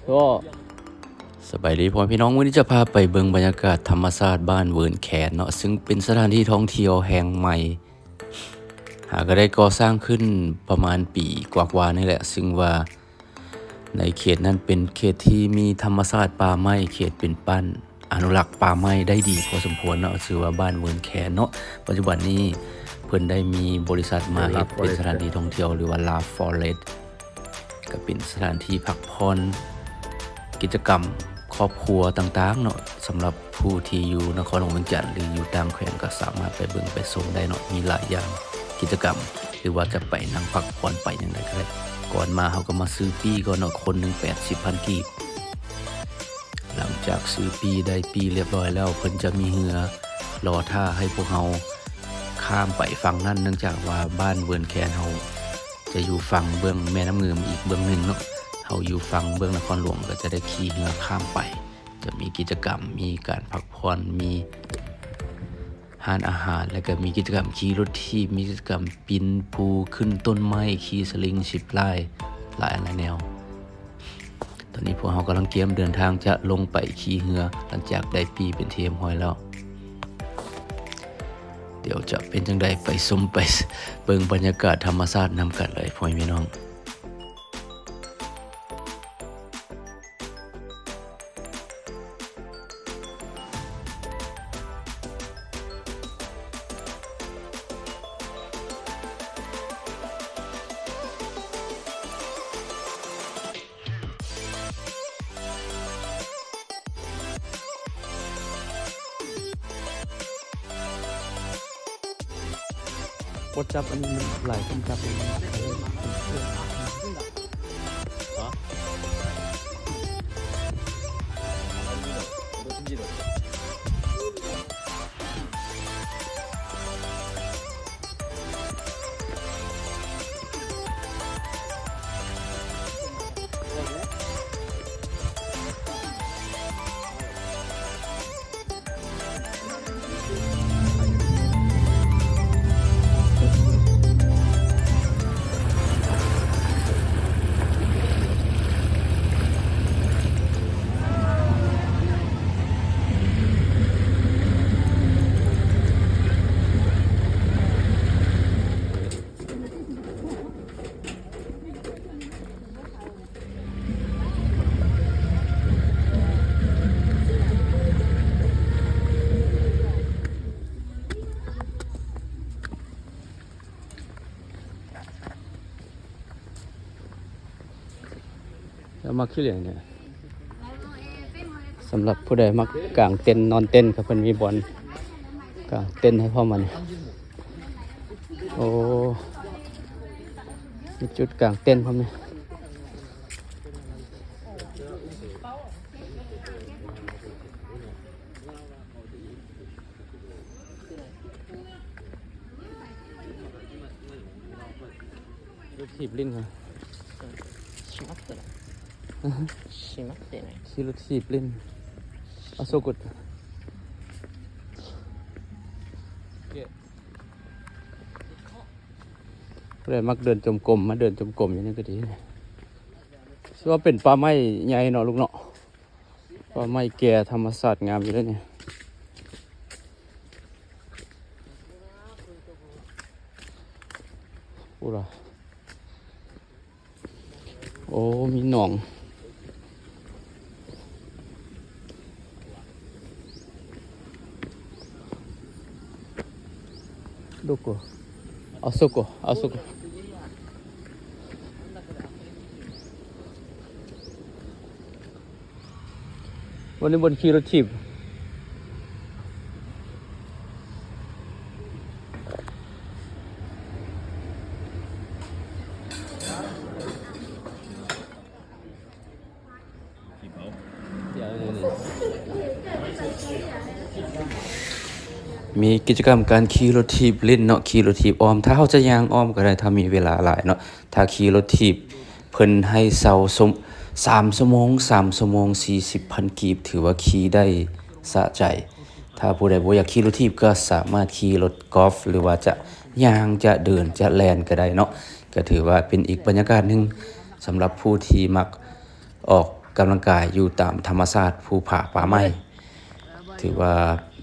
ໂອ້ ສະບາຍດີພໍ່ແມ່ພີ່ນ້ອງ, ມື້ນີ້ຈະພາໄປເບິ່ງບັນຍາກາດທຳມະຊາດບ້ານເວີນແຄນເນາະ, ຊຶ່ງເປັນສະຖານທີ່ທ່ອງທ່ຽວແຫ່ງໃໝ່ ຫາກໍໄດ້ກໍ່ສ້າງຂຶ້ນປະມານປີກວ່າໆນີ້ແຫຼະ, ຊຶ່ງວ່າໃນເຂດນັ້ນເປັນເຂດທີ່ມີທຳມະຊາດປ່າໄມ້, ເຂດເປັນບ້ານ ອະນຸລັກປ່າໄມ້ໄດ້ດີພໍສົມຄວນເນາະ, ຊື່ວ່າບ້ານເວີນແຄນເນາະ. ປັດຈຸບັນນີ້ເພິ່ນໄດ້ມີບໍລິສັດມາເຮັດເປັນສະຖານທີ່ທ່ອງທ່ຽວ ຫຼືວ່າ Love Forest ກໍເປັນສະຖານທີ່ພັກຜ່ອນ ກິດຈະກຳຄອບຄົວຕ່າງໆເນາະ, ສຳລັບຜູ້ທີ່ຢູ່ນະຄອນຫຼວງວຽງຈັນ ຫຼືຢູ່ຕ່າງແຂວງ ກໍສາມາດໄປເບິ່ງໄປຊົມໄດ້ເນາະ, ມີຫຼາຍຢ່າງກິດຈະກຳ ຫຼືວ່າຈະໄປນັ່ງພັກຜ່ອນໄປຫຍັງໃດກໍໄດ້. ກ່ອນມາເຮົາກໍມາຊື້ປີ້ກ່ອນເນາະ, ຄົນໜຶ່ງແປດສິບພັນກີບ. ຫຼັງຈາກຊື້ປີ້ໄດ້ປີ້ລຽບຮ້ອຍແລ້ວ, ເພິ່ນຈະມີເຮືອລໍຖ້າໃຫ້ພວກເຮົາຂ້າມໄປຝັ່ງນັ້ນ, ເນື່ອງຈາກວ່າບ້ານເວີນແຄນເຮົາຈະຢູ່ຝັ່ງເບື້ອງແມ່ນ້ຳງື່ມອີກເບື້ອງໜຶ່ງເນາະ, ເຮົາຢູ່ຝັ່ງເບື້ອງນະຄອນຫຼວງກໍຈະໄດ້ຂີ່ເຮືອຂ້າມໄປ. ຈະມີກິດຈະກຳ, ມີການພັກຜ່ອນ, ມີ ຮ້ານອາຫານ ແລ້ວກໍມີກິດຈະກຳຂີ່ລົດຖີບ, ມີກິດຈະກຳປີນພູ, ຂຶ້ນຕົ້ນໄມ້, ຂີ່ສະລິງ, ຊິບລາຍ, ຫຼາຍອັນຫຼາຍແນວ. ຕອນນີ້ພວກເຮົາກຳລັງກຽມເດີນທາງຈະລົງໄປຂີ່ເຮືອ ຫຼັງຈາກໄດ້ປີ້ເປັນທີ່ຮຽບຮ້ອຍແລ້ວ. ດຽວຈະເປັນຈັ່ງໃດ ໄປຊົມ ໄປເບິ່ງບັນຍາກາດທຳມະຊາດນຳກັນເລີຍ ພໍ່ແມ່ພີ່ນ້ອງ. ກົດຈັບອັນນີ້ມັນຫຼາຍຄົນຈັບ. ແລ້ວມັກຄືຫຍັງນີ້ ສຳລັບຜູ້ໃດມັກກາງເຕັນນອນເຕັນ ກໍເພິ່ນມີບ່ອນກາງເຕັນໃຫ້ພ້ອມ. ອັນນີ້ ໂອ້ ມີຈຸດກາງເຕັນພ້ອມນີ້. ລົດຖີບຫຼິ້ນ 閉まってない。閉まってない。 ຂີ່ລົດຖີບຫຼິ້ນ. ອາ so good. ຜູ້ໃດມັກເດີນຈົມກົມ ມາເດີນຈົມກົມຢູ່ນີ້ກໍດີ. ຖືວ່າເປັນປ່າໄມ້ໃຫຍ່ເນາະ ລູກເນາະ. ປ່າໄມ້ແກ່ທຳມະຊາດງາມຢູ່ເດ້ນີ້. ໂອ້ລະ ໂອ້ ມີໜອງ. ດູໂກ ອາໂຊໂກ ອາໂຊໂກ. ວັນນີ້ບ່ອນຂີ່ລົດຖີບ. ມີກິດຈະກຳການຂີ່ລົດຖີບຫຼິ້ນເນາະ, ຂີ່ລົດຖີບອ້ອມ. ຖ້າເຮົາຈະຍ່າງອ້ອມກໍໄດ້ ຖ້າມີເວລາຫຼາຍເນາະ. ຖ້າຂີ່ລົດຖີບ ເພິ່ນໃຫ້ເຊົ່າຊົ່ວ ສາມຊົ່ວໂມງ, ສາມຊົ່ວໂມງ ສີ່ສິບພັນກີບ, ຖືວ່າຂີ່ໄດ້ສະໃຈ. ຖ້າຜູ້ໃດບໍ່ຢາກຂີ່ລົດຖີບ ກໍສາມາດຂີ່ລົດກອຟ ຫຼືວ່າຈະຍ່າງ, ຈະເດີນ, ຈະແລ່ນກໍໄດ້ເນາະ. ກໍຖືວ່າເປັນອີກບັນຍາກາດໜຶ່ງສຳລັບຜູ້ທີ່ມັກອອກກຳລັງກາຍຢູ່ຕາມທຳມະຊາດ ພູຜາປ່າໄມ້. ຖືວ່າ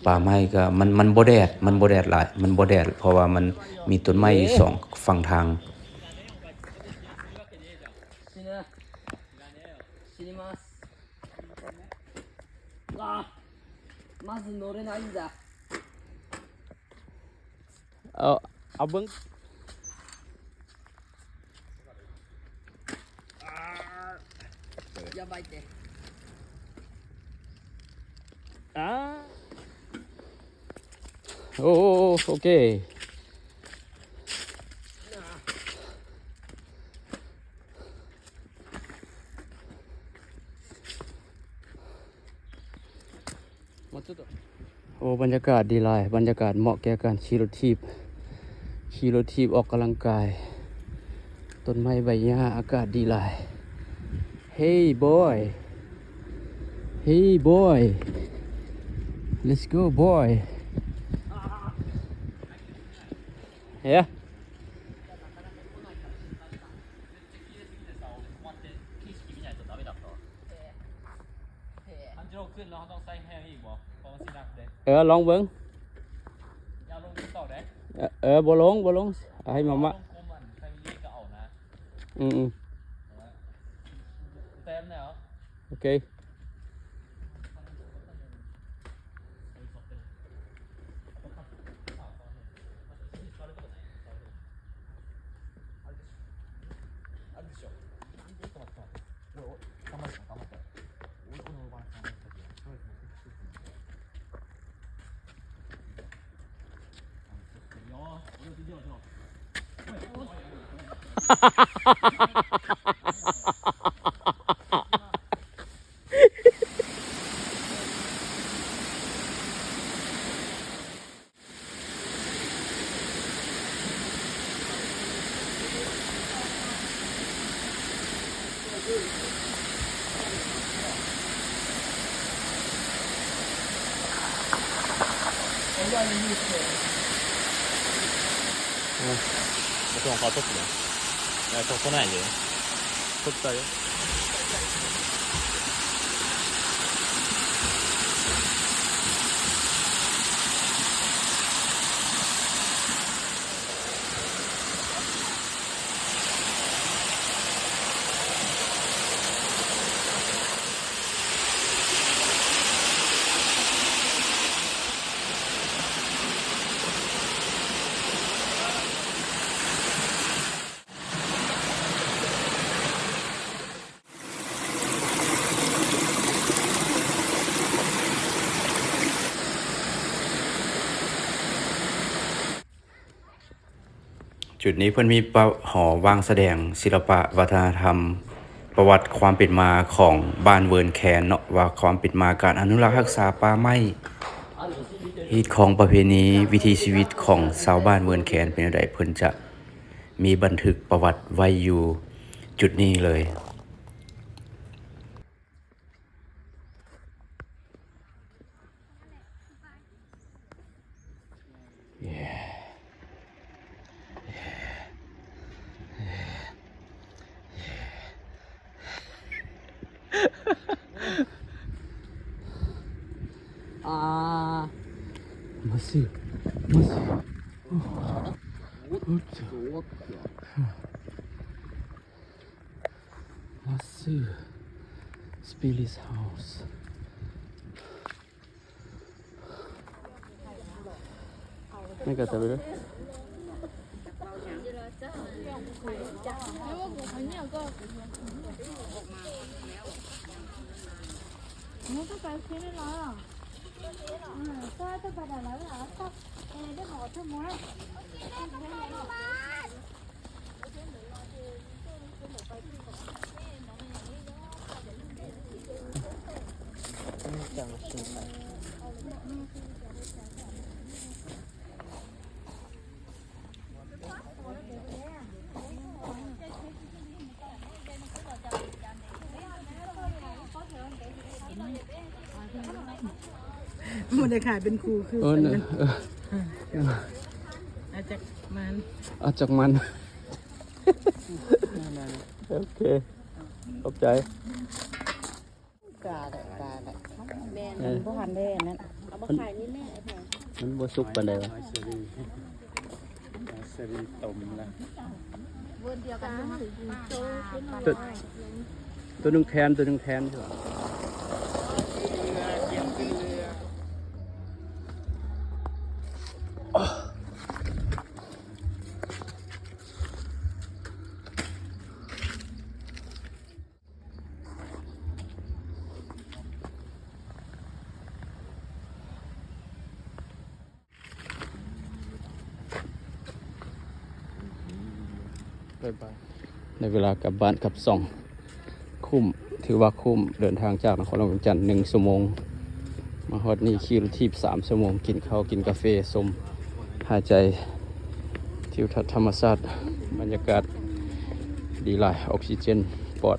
ປ່າໄມ້ກໍມັນ ມັນບໍ່ແດດ ມັນບໍ່ແດດຫຼາຍ ມັນບໍ່ແດດ ເພາະວ່າມັນມີຕົ້ນໄມ້ຢູ່ສອງຝັ່ງທາງ. まず乗れないんだ。 ເອົາ ເອົາເບິ່ງ やばいって。 ໂອ້ ໂອເຄ. ໂອ້ ບັນຍາກາດດີຫຼາຍ ບັນຍາກາດເໝາະແກ່ການຂີ່ລົດຖີບ ຂີ່ລົດຖີບອອກກຳລັງກາຍ ຕົ້ນໄມ້ໃບຫຍ້າ ອາກາດດີຫຼາຍ. Hey boy, hey boy, let's go boy. Yeah. ເອີ ລອງເບິ່ງ. ເອີ ບໍ່ລົງ ບໍ່ລົງ ໃຫ້ມາມະ. ອືມໆ ໂອເຄ. ຈຸດນີ້ເພິ່ນມີປະ ຫໍວາງສະແດງສິລະປະວັດທະນະທຳ ປະຫວັດຄວາມເປັນມາຂອງບ້ານເວີນແຄນເນາະ ວ່າຄວາມເປັນມາການອະນຸລັກຮັກສາປ່າໄມ້ ຮີດຄອງປະເພນີ ວິຖີຊີວິດຂອງຊາວບ້ານເວີນແຄນເປັນແນວໃດ ເພິ່ນຈະ ມີບັນທຶກປະຫວັດໄວ້ຢູ່ຈຸດນີ້ເລີຍ. ああ。まずい。まずい。おっと。まずい。スピリッツハウス。 なんか食べる？ ບໍ່ໄດ້ຂາຍເປັນຄູ່ຄື ເອີ ເອີ ເອີ ອາດຈັກມັນ ອາດຈັກມັນ. ໂອເຄ ຂອບໃຈ. ກາແຫຼະ ກາແຫຼະ ແມ່ນ ມັນບໍ່ທັນໄດ້ອັນນັ້ນ ເອົາມາຂາຍນີ້ແມ່ ມັນບໍ່ສຸກປານໃດວະ. ສາລີ ສາລີຕົ້ມລະ ໂຕ ໂຕໜຶ່ງແຜ່ນ ໂຕໜຶ່ງແຜ່ນ. ໄດ້ເວລາກັບບ້ານກັບຊ່ອງ. ຄຸ້ມ ຖືວ່າຄຸ້ມ ເດີນທາງຈາກນະຄອນຫຼວງວຽງຈັນໜຶ່ງຊົ່ວໂມງ ມາຮອດນີ້ຂີ່ລົດຖີບສາມຊົ່ວໂມງ ກິນເຂົ້າກິນກາເຟ ຊົມຫາຍໃຈທິວທັດທຳມະຊາດ ບັນຍາກາດດີຫຼາຍ ອອກຊີເຈນປອດ.